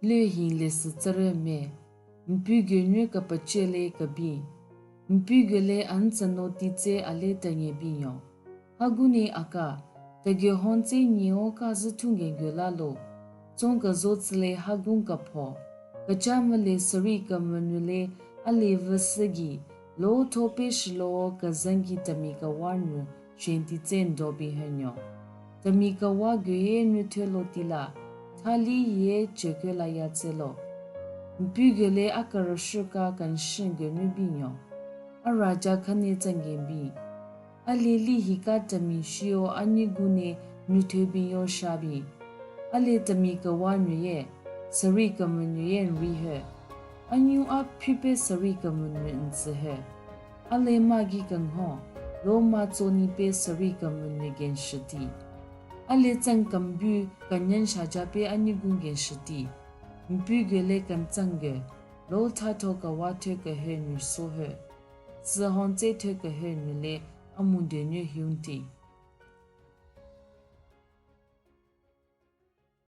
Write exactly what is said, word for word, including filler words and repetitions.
Lü hi lesü tsürü me, mpu gü nü kepecü le kebin. Mpu gü le an tsü no titse a le tenye binyon. Hagu ne aka, tege hon tse nyi-o ka zü thunge gü la lo. Tsong kezo tsü le hagun kepho. Kecha mele seri kemenu le a le vü sügi, lo tho pe shilo-o kezangi temi kewa nü shenti tse ndo bi henyo. Temi kewa gü ye nü thü lo tila, thali ye chekü la ya tse lo. Mpu gü le a kerüshü ka kenshü gü nü binyon. A raja kha ne tsenge bin. A le li hika temi shio a nyigu ne nü thü bin yo sha bin. A le temi kewa nü ye, seri kemenu ye n ri he. A nyu a phi pe seri kemenu n tsü he. A le ma gi kenho, lo ma tso ni pe seri kemenu genshüti. A le tseng kembu kenyen shaja pe a nyigun genshüti. Mpu gü le kentseng gü, lo tha tho kewa thü kehe nü so he. Tsü hon tse thü kehe nü le a mu de nü hyun ti.